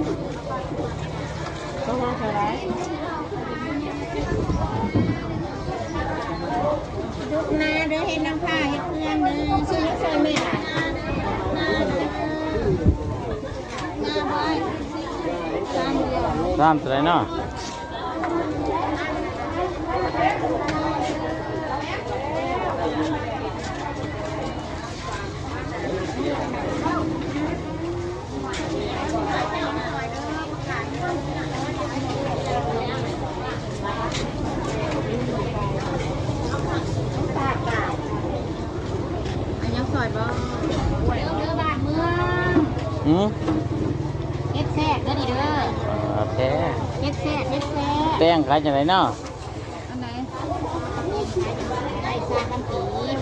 ຕົກລົງເທົ່າໃດ? ດຸກນາເດີ ເຮັດນຳຜ້າເຮັດເຄື່ອງເດີ ຊື້ເຮັດຊ່ອຍແມ່. ຊາມເທົ່າໃດເນາະ? ອັນຍັງຊອຍບໍ່? ເດີ ເດີ ບ້ານເມືອງ. ຫືມ? ເຮັດແຊບເດີນີ້ເດີ. ເອີ ແທ້ ເຮັດແຊບ ເຮັດແຊບ. ແປ້ງຂາຍຈັ່ງໃດເນາະ? ອັນໃດ? ໄດ້ຊາວພັນກີບ.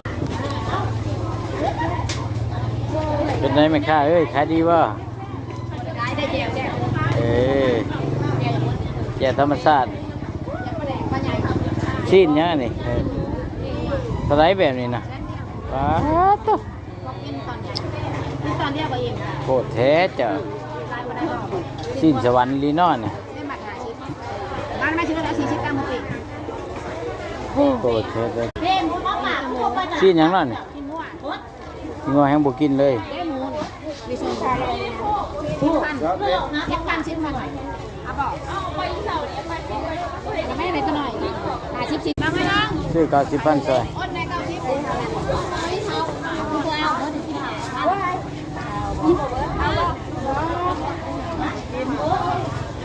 ເປັນໃດແມ່ຄ້າເອີຍ ຂາຍດີບໍ່? ຂາຍໄດ້ແຈ່ວ ແຈ່ວ. ເອີ ແຈ່ວທຳມະຊາດ. ຊີ້ນຫຍັງອັນນີ້? ເອີ ເທົ່າໃດແບບນີ້ນະ? ປາດໂທ້ ກິນຕອນໃຫຍ່ ກິນຕອນດຽວກໍອີ່ມ. ໂພດແທ້ເຈົ້າ. ຊີ້ນສະຫວັນອີ່ຫຼີເນາະນີ້. ໂອ້ ໂພດແທ້ເດີ້. ຊີ້ນຫຍັງເນາະນີ້? ງົວແຮງບໍ່ກິນເລີຍ. ເຈັດພັນ ສິບພັນ ເອົາບໍ່? ເອົາໄປເຊົານີ້ ໄປກິນໄປ ໄປໄດ້ໜ້ອຍໜ້ອຍ ຫ້າສິບ ສິບ ມາໄວ້ນາງ ຊື້ເກົ້າສິບພັນຊອຍ.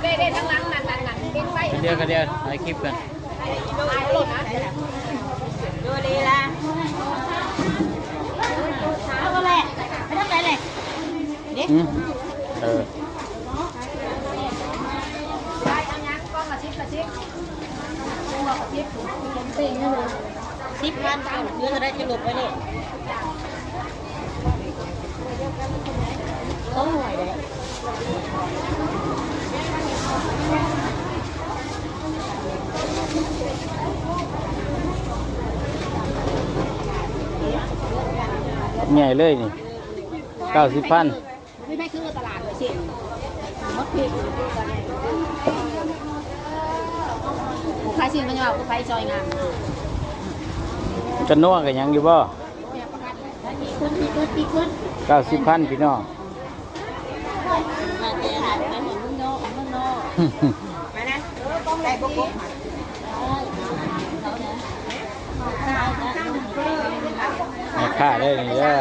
ເດ້ໆ ທາງຫຼັງນັ້ນໆໆ ປິດໄຟ ກະດຽວ ກະດຽວ ຖ່າຍຄລິບກ່ອນ. ເອົາແຫຼະ ໄປທາງໃດແຫຼະ? ເດ້ ອືມ ເອີ ໄດ້ ເອົາຫຍັງ ກ່ອງລະສິບ ລະສິບ ກ່ອງລະສິບ ສິບພັນ ເຫຼືອເທົ່າໃດ ຈະລົດໄວ້ໂລດ. ໃຫຍ່ເລີຍນີ້ ເກົ້າສິບພັນ. ມີໃຜຊື້ຕະຫຼາດເລີຍຊິ ໝົດພີ້ ຂາຍຊິນມັນຍາວ ຂາຍຊອຍງາມ. ກະນົວກະຫຍັງຢູ່ບໍ່? ເກົ້າສິບພັນ ພີ່ນ້ອງ. ແມ່ຄ້າເດີນີ້ເດີ.